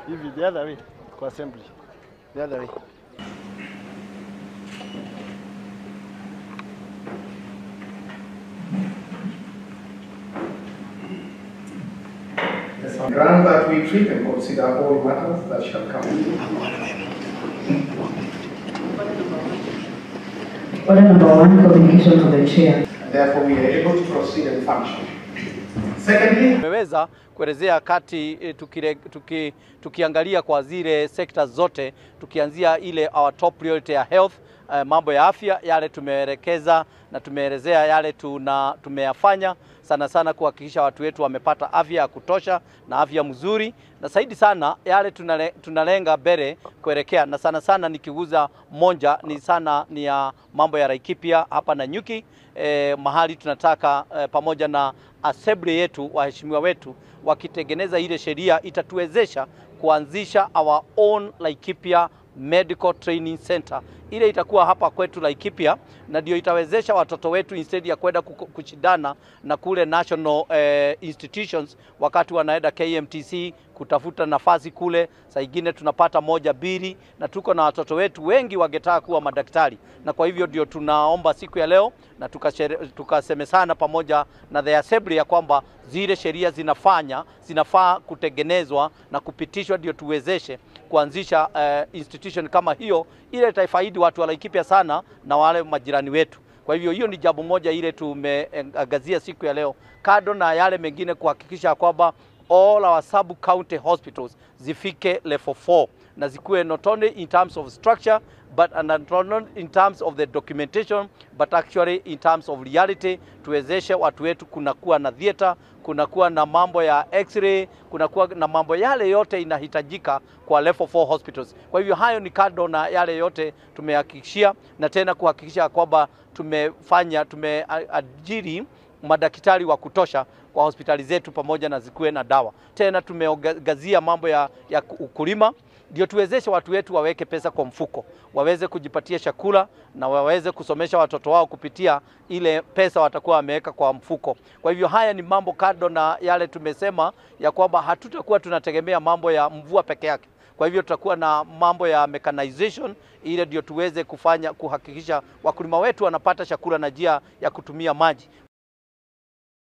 Hivi the other way kwa assembly. The other way. Grant that we treat and consider all matters that shall come. Order number 1, communication to the chair. Therefore, we are able to proceed and function. Secondly, tumeweza kuelezea kati tukiangalia kwa zile sekta zote, tukianzia ile our top priority ya health, mambo ya afya yale tumeelekeza na tumeelezea yale tumeyafanya sana sana kuhakikisha watu wetu wamepata afya ya kutosha na afya mzuri, na zaidi sana yale tunalenga mbele kuelekea, na sana sana nikiguza moja ni sana ni ya mambo ya Laikipia hapa na Nyuki, mahali tunataka pamoja na assembly yetu waheshimiwa wetu wakitengeneza ile sheria itatuwezesha kuanzisha our own Laikipia Medical Training Center. Ile itakuwa hapa kwetu Laikipia na ndio itawezesha watoto wetu instead ya kwenda kushindana na kule national institutions wakati wanaenda KMTC kutafuta nafasi kule. Saa nyingine tunapata moja mbili, na tuko na watoto wetu wengi wangetaka kuwa madaktari, na kwa hivyo ndio tunaomba siku ya leo na tukasemesana pamoja na the assembly ya kwamba zile sheria zinafaa kutengenezwa na kupitishwa ndio tuwezeshe kuanzisha institution kama hiyo ile itaifaidi watu wa Laikipia sana na wale majirani wetu. Kwa hivyo hiyo ni jambo moja ile tumeangazia siku ya leo, kando na yale mengine kuhakikisha kwamba all our sub county hospitals zifike level 4 na zikuwe not only in terms of structure but not only in terms of the documentation but actually in terms of reality. Tuwezeshe watu wetu, kunakuwa na theater, kunakuwa na mambo ya x-ray, kunakuwa na mambo yale yote inahitajika kwa level 4 hospitals. Kwa hivyo hayo ni kando na yale yote tumehakikishia, na tena kuhakikisha kwamba tumeajiri madaktari wa kutosha kwa hospitali zetu pamoja na zikuwe na dawa. Tena tumeangazia mambo ya ukulima ndio tuwezeshe watu wetu waweke pesa kwa mfuko, waweze kujipatia chakula na waweze kusomesha watoto wao kupitia ile pesa watakuwa wameweka kwa mfuko. Kwa hivyo haya ni mambo kando na yale tumesema ya kwamba hatutakuwa tunategemea mambo ya mvua peke yake. Kwa hivyo tutakuwa na mambo ya mechanization ile ndio tuweze kufanya kuhakikisha wakulima wetu wanapata chakula na njia ya kutumia maji.